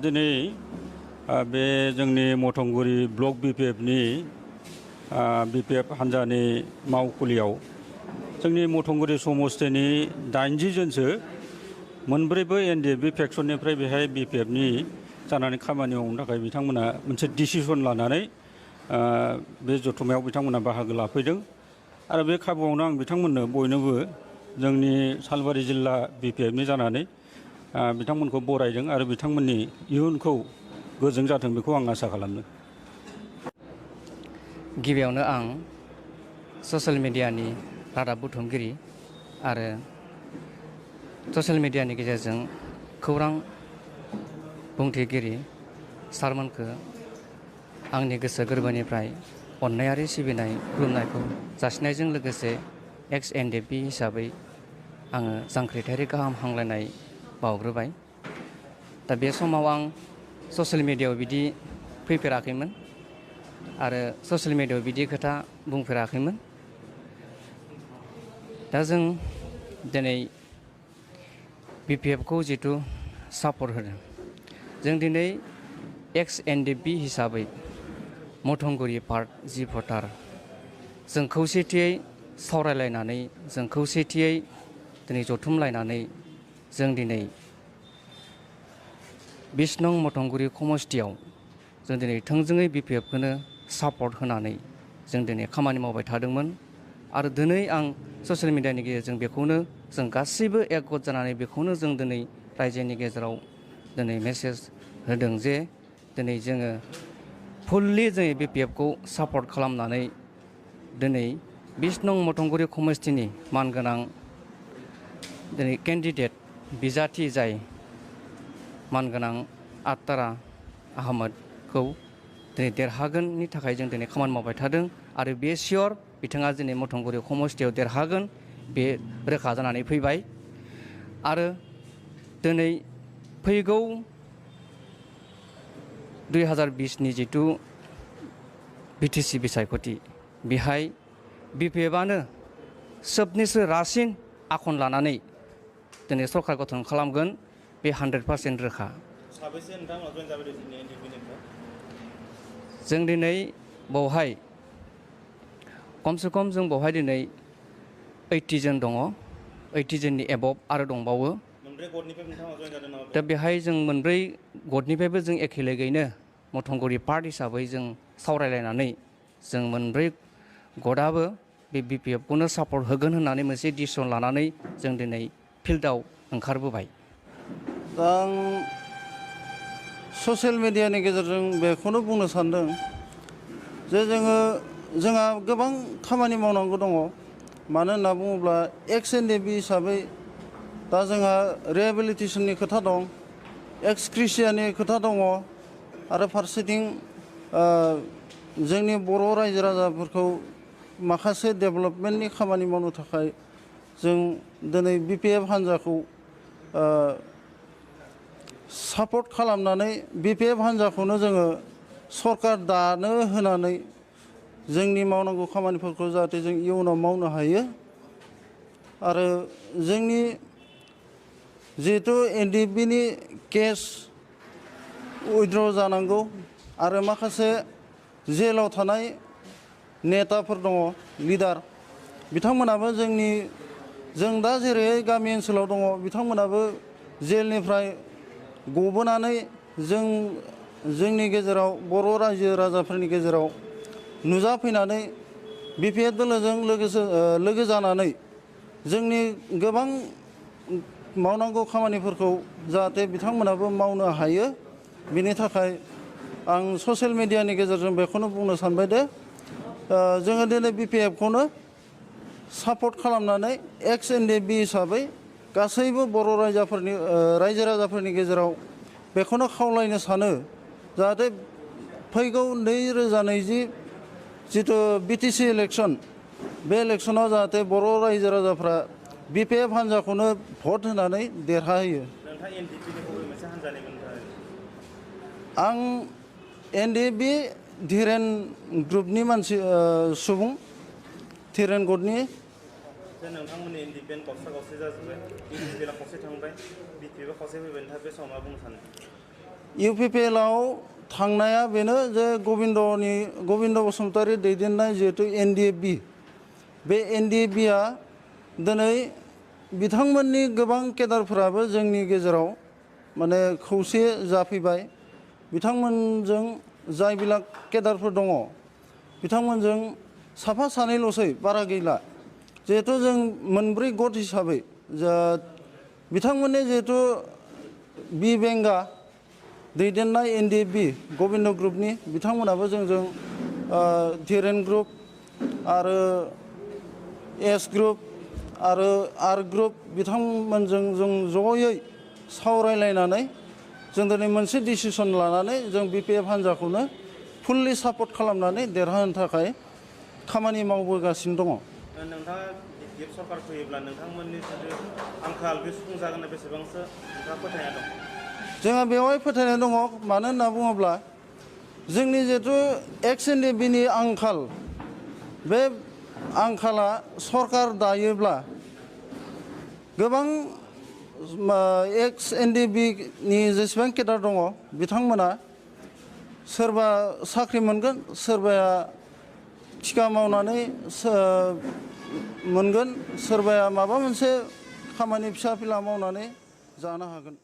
दिनै बे जोंनि मथंगुरि ब्लक BPFनि BPF हान्जानि मावखुलियाव जोंनि मथंगुरि समस्थिनि 80 जनसो मोनब्रैबो NDFB फेक्सननिफ्राय बेहाय BPFनि जानानै खामानि मावनो थाखाय बिथांमोना मोनसे डिसिसन लानानै बे जथुम्मायाव बिथांमोना बाहागो लाफैदों आरो बे खाबुआवनो आं बिथांमोननो बयनोबो जोंनि सालबारि जिल्ला BPFनि जानानै बिथांमोनखौ बरायदों आरो बिथांमोननि इयुनखौ गोजों जाथों बेखौ आं आसा खालामदों। गिबियावनो आं ससियेल मिडियानि रादाब बुथुमगिरि आरो ससियेल मिडियानि गेजेरजों खौरां बुंथिगिरि सारमोनखौ आंनि गोसो गोरबोनिफ्राय अननायारि सिबिनाय खुलुमनायखौ जासिनायजों लोगोसे Ex NDFB हिसाबै आङो जांख्रिथायारि गाहाम हामलायनाय बावग्रोबाय। दा बे समाव आं ससियेल मिडियायाव बिदि फैफेराखैमोन आरो ससियेल मिडियायाव बिदि खोथा बुंफेराखैमोन। दा जों दिनै BPFखौ जिथु सापर्ट होदों, जों दिनै Ex NDFB हिसाबै मथंगुरि पार्ट जि भटार जों खौसेथियै सावरायलायनानै जों खौसेथियै दिनै जथुमलायनानै जों दिनै 20 नं मथंगुरि समस्थियाव जों दिनै थोंजोङै BPFखौनो सापर्ट होनानै जों दिनै खामानि मावबाय थादोंमोन आरो दिनै आं ससियेल मिडियानि गेजेरजों बेखौनो जों गासैबो एकगत जानानै बेखौनो जों दिनै रायजोनि गेजेराव दिनै मेसेज होदों जे दिनै जोङो फुल्लि जोङो BPFखौ सापर्ट खालामनानै दिनै 20 नं मथंगुरि समस्थिनि मानगोनां दिनै केन्डिडेट बिजाथि जाय मानगोनां आत्तारा आहमदखौ दिनै देरहागोननि थाखाय जों दिनै खामानि मावबाय थादों आरो बे सियर बिथाङा दिनै मथंगुरि समस्थियाव देरहागोन बे रोखा जानानै फैबाय आरो दिनै फैगौ 2020नि जिथु BTC बिसायख'थि बेहाय BPFआनो सोबनिस्राय रासिन आखन लानानै दिनै सरकार गठन खालामगोन बे 100% रोखा। साबेसे नोंथांमोना जइन जाबाय दिनै NDFBनिफ्राय? जों दिनै बावहाय खमसे खम जों बावहाय दिनै 80 जन दङ, 80 जननि एबभ आरो दंबावो। मोनब्रै गटनिफ्राय नोंथांमोना जइन जादों नामा? दा बेहाय जों मोनब्रै गटनिफ्रायबो जों एखे लोगोयैनो मथंगुरि पार्ट हिसाबै जों सावरायलायनानै जों मोनब्रै गटआबो बे BPFखौनो सापर्ट होगोन होननानै मोनसे डिसिसन लानानै जों दिनै फिल्डआव ओंखारबोबाय। दा आं ससियेल मिडियानि गेजेरजों बेखौनो बुंनो सानदों जे जोंहा गोबां खामानि मावनांगौ दङ। मानो होनना बुङोब्ला Ex NDFB हिसाबै दा जोंहा रिहेबिलिटेसननि खोथा दं, एक्स क्रिसियानि खोथा दङ आरो फारसेथिं जोंनि बर' रायजो राजाफोरखौ माखासे डेभेलपमेन्टनि खामानि मावनो थाखाय जों दिनै BPF हान्जाखौ सापर्ट खालामनानै BPF हान्जाखौनो जोङो सरकार दानो होनानै जोंनि मावनांगौ खामानिफोरखौ जाहाथे जों इयुनाव मावनो हायो आरो जोंनि जिहेतु NDFBनि केस उइथड्र जानांगौ आरो माखासे जेलाव थानाय नेताफोर दङ, लिडार, बिथांमोनाबो जों दा जेरै गामि ओनसोलाव दङ बिथांमोनाबो जेलनिफ्राय गबोनानै जोंनि गेजेराव बर' रायजो राजाफोरनि गेजेराव नुजाफैनानै BPF दोलोजों लोगो जानानै जोंनि गोबां मावनांगौ खामानिफोरखौ जाहाथे बिथांमोनाबो मावनो हायो। बिनि थाखाय आं ससियेल मिडियानि गेजेरजों बेखौनो बुंनो सानबाय दे जोङो दिनै BPFखौनो सापर्ट खालामनानै Ex NDFB हिसाबै गासैबो बर' रायजो राजाफोरनि गेजेराव बेखौनो खावलायनो सानो जाहाथे फैगौ 2020 जिथु BTC इलेक्सन बे इलेक्सनाव जाहाथे बर' रायजो राजाफ्रा BPF हान्जाखौनो भट होनानै देरहाहोयो। नोंथाङा एनडिएफबि नि बबे मोनसे हान्जानिमोन नोंथाङा? आं NDFB धिरेन ग्रुपनि मानसि सुबुं धिरेन गटनि। जे नोंथांमोननि एनडिएफबि गावस्रा गावस्रि जाजोब्बाय, UPPL आ खावसे थांबाय, BPF आ खावसे फैबाय, नोंथाङा बे समाव मा बुंनो सानो? UPPL आव थांनाया बेनो जे गबिन्द बसुमतारी दैदेननाय जिहेतु NDFB, बे NDFB आ दिनै बिथांमोननि गोबां केडारफोराबो जोंनि गेजेराव माने खौसे जाफैबाय। बिथांमोनजों जायबिलाक केडारफोर दङ बिथांमोनजों साफा सानैल'सै, बारा गैला। जिहेतु जों मोनब्रै गट हिसाबै बिथांमोननि जिहेतु बि बेंगा दैदेननाय NDFB गबिन्द ग्रुपनि बिथांमोनाबो जोंजों धिरेन ग्रुप आरो एस ग्रुप आरो आर ग्रुप बिथांमोनजों जों जयै सावरायलायनानै जों दिनै मोनसे डिसिसन लानानै जों BPF हान्जाखौनो फुल्लि सापर्ट खालामनानै देरहाहोनो थाखाय खामानि मावबोगासिनो दङ। नोंथाङा BPF सरकार फैयोब्ला नोंथांमोननि जुदि आंखाल बे सुफुंजागोन बेसेबांसो नोंथाङा फोथायना दं? जोंहा बेवहाय फोथायनाय दङ। मानो होनना बुङोब्ला जोंनि जिहेतु एक्स NDFB नि आंखाल, बे आंखाला सरकार दायोब्ला गोबां एक्स NDFB नि जेसेबां केडार दङ बिथांमोना सोरबा साख्रि मोनगोन, सोरबाया थिखा मावनानै मोनगोन, सोरबाया माबा मोनसे खामानि फिसा फिला मावनानै जानो हागोन।